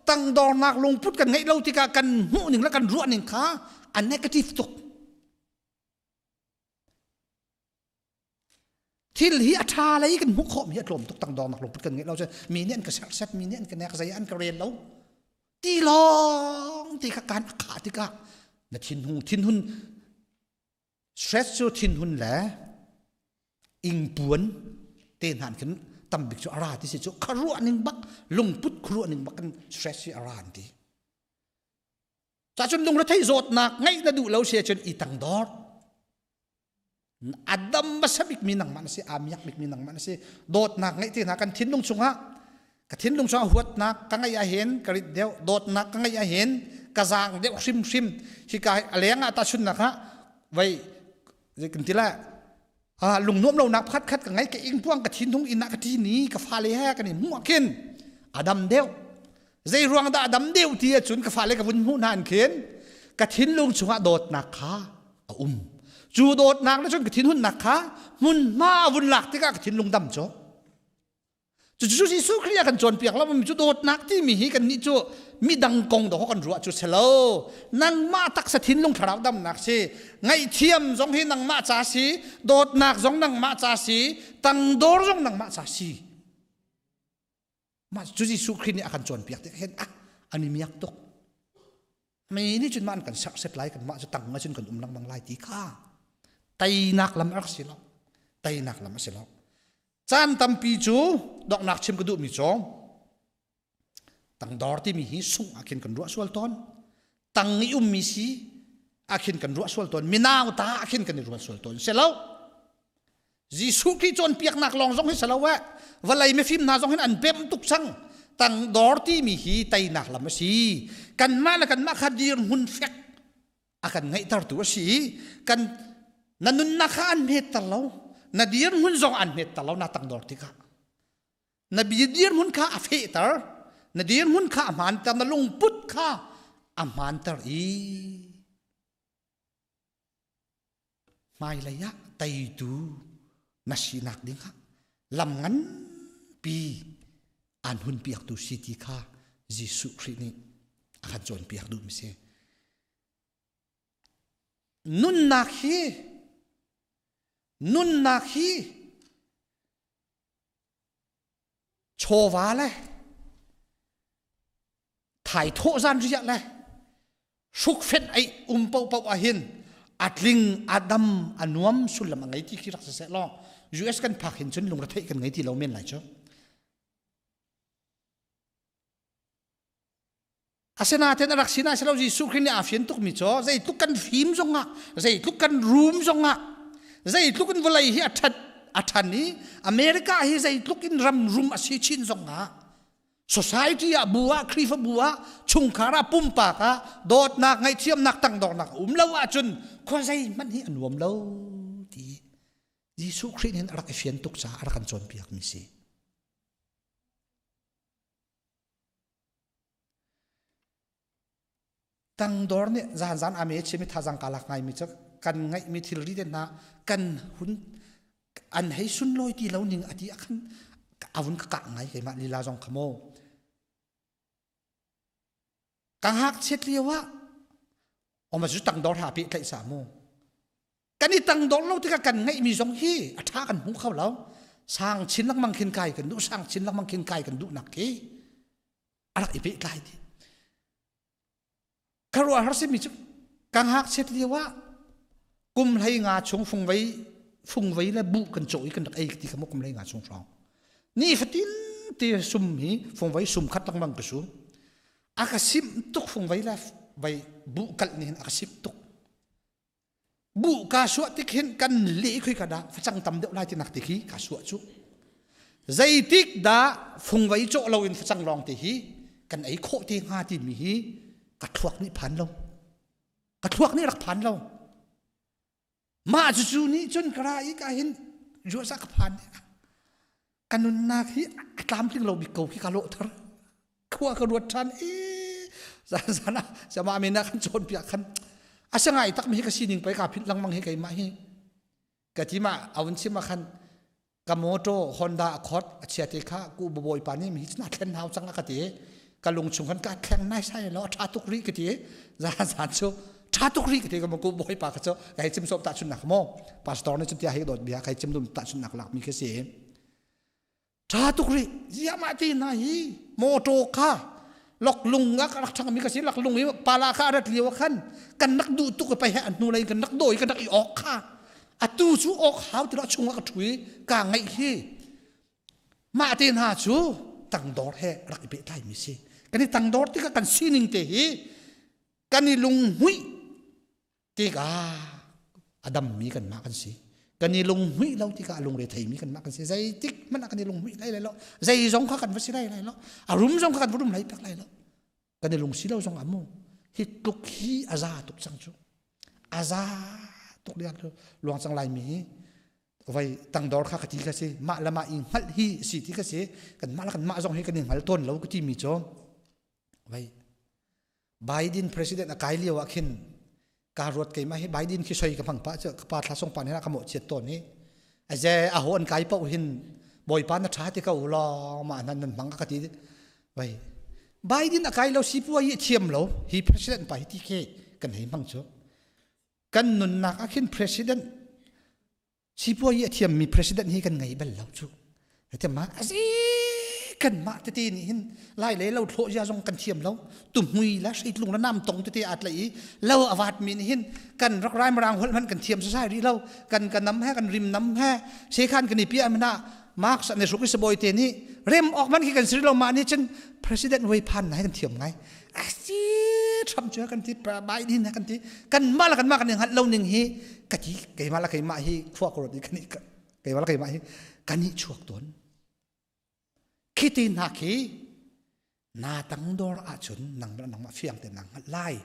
D: tangdornak lungput kan ngeih lo tikah kan hmuh ning le kan ruah ning kha a negative tuk. Thil hi a ṭha lei kan hmuh khawh mi a tlawm tuk tangdornak lungput kan ngeih lo cun mi nih an ka serhset mi nih an ka nek zei an ka rel lo ti lawng ti kha kan a khah tikah na thinhung thinhun Stress cu thinhun le ingpuan te hna khin tambik cu a ra ti si cu kharuah ning bak lungput khuruah ning bak kan stress hi a ra an ti. Cacun lungre thei zawtnak ngaih na duh lo si ahcun i tangdor. Adam hmasa bikmi nangmah na si, aa miak bikmi nangmah na si. Dawtnak ngeih te hna kan thinlung chungah ka thinlung chungah huatnak ka ngeih ahhin ka rit deuh dawtnak ka ngeih ahhin ka zaang deuh hrimhrim hika a leng ah tahchunnak ah vai kan ti la lungnuam lonak pakhat khat ka ngei ka ingpuang ka thinhung inn ah ka ṭin i ka fale he kan i hmuh ah khin a dam deuh zei ruang dah a dam deuh ti ahcun ka fale ka vun hmuh hna in khin ka thinlung chungah dawtnak kha a um cu dawtnak le cun ka thinhunnak kha hmunhma a vun lak tikah ka thinlung dam cu Cucu Jesuh Khrih a kan cawnpiak lo mi cu dawtnak timi hi kannih cu midang kong dawh kan ruah cu si lo. Nangmah taksa thinlung thlarau damnak si. Ngaihthiam zong hi nangmah ca si, dawtnak zong nangmah ca si, tangdor zong nangmah ca si. Mah cu Jesuh Khrih nih a kan cawnpiak tik hin ah an i miak tuk. Mi nih cun mah an kan serhset lai kanmah cu tang cun kan um lengmang lai ti kha teinak lam a rak si lo. Teinak lam a si lo. Caan tampi cu donghnak chim ka duhmi cu tangdor timi hi sungh ah khin kan ruah sual tawn. Tang i ummi si ah khin kan ruah sual tawn. Minau ta ah khin kan i ruat sual tawn. Si lo. Jesuh Khrih cawnpiaknak lawng zong hi si lo eh. Vawlei mifim hna zong hin an pemh tuk cang. Tangdor timi hi teinak lam a si. Kanmah le kanmah kha dirhmun fek a kan ngeihtertu a si i kan na nunnak kha an hmetter lo na dirhmun zong an hmetter lo na tangdor tikah na dirhmun kha a fehter na dirhmun kha a hmaanter na lungput kha a hmaanter i hmailei ah teitu na sinak ding ah lam nganpi aan hun piaktu si ti kha Jesuh Khrih nih a kan cawnpiak duhmi si. Nunnak hi nunnak hi chawva le thaithawh zan riah le hrukfenh ei um paohpaoh ahhin a tling a dam a nuam sullam a ngei ti khi rak si seh law US kan phak hin cun lungretheih kan ngei ti lo men lai cu. Asinain a rak sinah si lo Jesuh Khrih nih aa fian tukmi cu zeitluk kan fim zongah zeitluk kan rum zongah zeitluk in vawlei hi a ṭhat a ṭhan i America hi zeitluk in ram rum a si chin zongah society ah bu ah Khrihfabu ah chungkhar ah pumpak ah dawtnak ngaihthiamnak tangdornak a um lo ahcun khua zeihmanh hi a nuam lo ti Jesuh Khrih nih a rak i fian tuk caah a rak kan cawnpiakmi si. Tangdor nih zanzan ame chimi thazang kalak ngaimi cu kan ngaihmi thilri te hna kan hun an hei sunlawi ti lo ning ati akhan. Avun ka kah ngai keimah lila zong kha mu. Ka ngakchiat lio ah oma cu tangdor ha pehtlaih sa mu. Kan i tangdor lo tikah kan ngeihmi zong hi a ṭha kan hmu kho lo. Sang chin lengmang khin kai kan duh, sang chin lengmang khin kai kan duhnak khi a rak i pehtlai dih. Ka ruah har simi cu ka ngakchiat lio ah kum hlei nga chung fungvei fungvei le buh kan cawh i kan rak ei ti kha mu kum hlei nga chung hrawng. Ni fatin te sum hi fungvei sum khat lengmang ka sum. A ka simh tuk fungvei le vei buh kalh nih hin a ka simh tuk. Buh kaa suah tik hin kan leh khoi ka dah facang tam deuh lai ti nak ti khi kaa suah cu. Zeitik dah fungvei cawh lo in facang lawng te hi kan ei khawh te hnga timi hi ka thluak nih phan lo. Ka thluak nih rak phan lo. Mah cucu nih cun ka ra i ka hin ruahsa ka phan. Ka nunnak hi a tlamtling lo bik ko khi ka lawh thar. Khua ka ruat ṭhan i zan zan ah sama men ah kan cawn piak khan a si ngai tak mi hi ka sining pei ka philh lengmang hi keimah hi ka ti ma awun chim ah khan ka motor Honda Accord a chia te kha ku bawi pa nih mi hi na thlen hau cang a ka ti ka lung chung khan ka thleng nai sai lo a ṭha tuk ri ka ti zan zan cu ṭha tuk ri ka ti ka ku bawi pa ka cu kai chim sop ta chun nak mo pastor nih cun tia hi dawt bia kai chim dum ta chun nak lak mi khi si ṭha tuk rih ziahmah ti hna hi mawṭaw kha loklung ah ka rak ṭhang mi ka si laklung i pala kha a rat lio ah khan kan rak duh tuk i pei he an hnu lei kan rak dawi kan rak i awk kha atu cu awk hau ti lo chung ah ka ṭhu i kaa ngaih hi mah te hna cu tangdor he rak i pehtlai mi si kan i tangdor tikah kan sining te hi kan i lunghmuih tikah a dammi kanmah kan si kan i lunghmuih lo tikah a lungre theimi kanmah kan si zeitik hmanh ah kan i lunghmuih lai lai lo zei zong kha kan va si lai lai lo a rum zong kha kan va rum lai pek lai lo kan i lungsi lo zong amu hi tluk hi a za tuk cang cu a za tuk lian luang cang lai mi hi vai tangdor kha ka ti ka si mah le mah i hngalh hi si ti ka si kan mah le kan mah zong hi kan i hngal tawn lo ka ti mi cu vai Biden president a kai lio ah khin ka ruat keimah hi Biden khi soi ka hmang pa cu ka pa thla song pa nih ka mawh chiat tawn hi aze a ho an kai paoh hin bawipa na tha ti ko law mah nan nan hmang ka ti vai Biden a kai lo sipuai hi thiam lo hi president pa hi ti ke kan hei hmang cu kan nunnak ah khin president Sipuai a thiammi president hi kan ngei bal lo cu. Hete mah asi kan mah tete nih hin lai le lo thlawh zia zong kan thiam lo. Tuhmui la hreitlung la nam tong tete aa tlaih i lo a vat mi nih hin kan rak rai marang holh hmanh kan thiam sasai rih lo. Kan ka nam he kan rim nam he sekhan kan i piah mana Marx an i hruk i sabawi te nih rem awk man khi kan si lo mah nih cun president wei phan na kan thiam ngai. Asi Trump cu kan ti Biden kan ti kan mah la kan mah kan i hngalh lo ning hi ka ti keimah la keimah hi khua ka ruat i kan keimah la keimah hi kan i chuak tawn khi ti hna khi na tangdor ahcun nangmah nangmah fiang te nang hngalh lai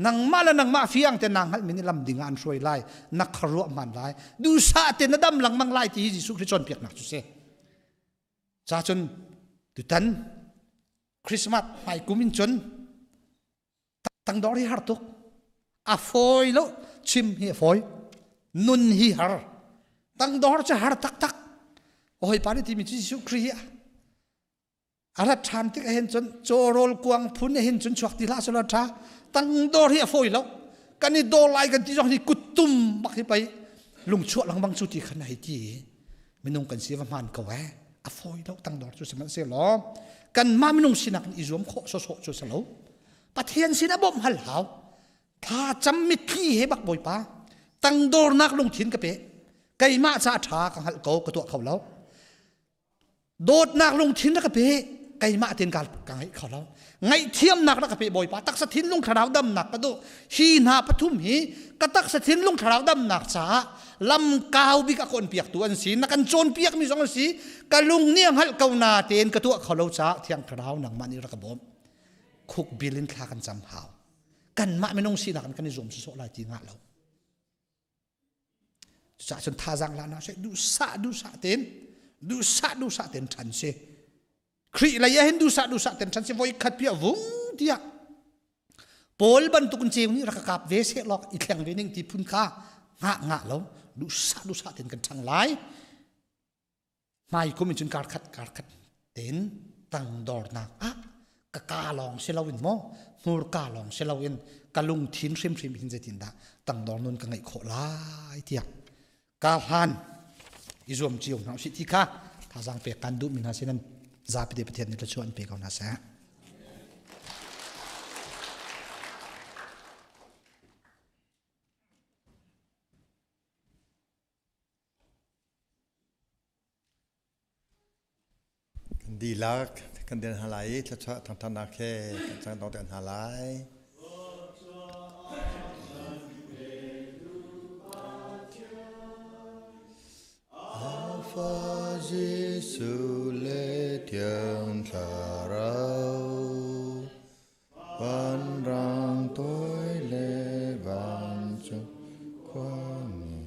D: nangmah le nangmah fiang te nang hngalh mi nih lam ding ah an hruai lai na kharuah hman lai duhsah te na dam lengmang lai ti hi Jesuh Khrih cawnpiaknak cu si ca cun tutan Christmas hmai kum in cun tangdor hi har tuk a fawi lo chim hi a fawi nun hi har tangdor cu har taktak hawi pa nih timi cu Jesuh Khrih hi a rat ṭhan tik ahhin cun cawrawl kuang phun hin cun chuak ti hlah selaw ṭha tangdor hi a fawi lo kan i dor lai kan ti zong hi kuttum bak hi pei lungchuah lengmang cu ti khan hei ti minung kan si va hmaan ko eh a fawi lo tangdor cu sihmanhsehlaw kanmah minung sinak in i zuam khawh sawsawh cu si lo Pathian sin a bawmh hal hau thla cam mitthli he bak bawipa tangdornak lungthin ka pe keimah ca ṭha ka hngalh ko ka tuah kho lo dawtnak lungthin na ka pe keimah ten ka ka ngaih kho lo ngaihthiamnak na ka pe bawipa taksa thinlung thlarau damnak ka duh hi hna pathum hi ka taksa thinlung thlarau damnak caah lam kau bik a kawn piaktu an si na kan cawnpiak mi zong an si ka lung nih a hngalh ko na tein ka tuah kho lo caah thiang thlarau nangmah nih rak ka bawm khuk bil in thla kan cam hau kanmah minung sinak in kan i zuam sawsawh lai ti ngah lo Cucaah cun thazaang la na seh duhsah duhsah tein duhsah duhsah tein ṭhan si. Khrih lei ah hin duhsah duhsah tein ṭhan si voi khat piah vung tiah Paul bantuk in ceu nih rak ka kap ve seh lawk i thleng ve ning ti phun kha ngah ngah lo duhsah duhsah tein kan ṭhang lai. Hmai kum in cun kar khat kar khat tein tangdornak ah ka ka lawng si loin maw hmurka lawng si loin ka lungthin hrimhrim hin zeitindah tangdor nun ka ngeih khawh lai tiah ka hlan i zuam cio hna usih ti kha thazaang pek kan duhmi hna sin zapi te Pathian nih thluachuah an pe ko hna seh.
E: Kan dihlak kan dir hna lai i thluachuah thangṭhatnak he kan cang dong te hna lai. Alpha Jesuh le Thiang Thlarau Vanrang toi le vancung khuami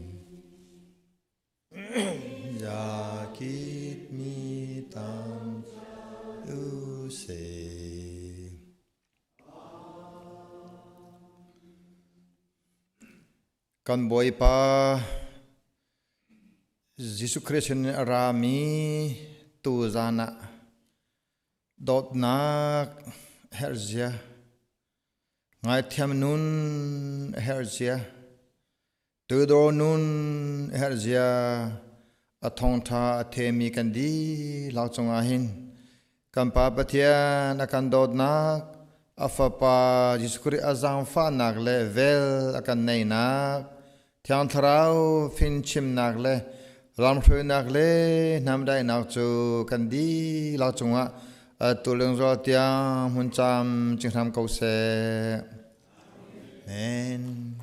E: Yakit mi tam u se. Kan Bawipa Jesuh Christ in a rami tu zan ah dawtnak herhzia ngaithiam nun herhzia Tudor nun herhzia a thawngṭha a themi kan dihlak cungah hin kan Pa Pathian a kan dawtnak, a Fapa Jesuh Khrih a zaangfahnak le vel a kan neinak, Thiang Thlarau fimchimnak le lamhruainak le hnamdaihnak cu kan dihlak cungah atu lungzual tiang hmun cam cing hram ko seh. Amen.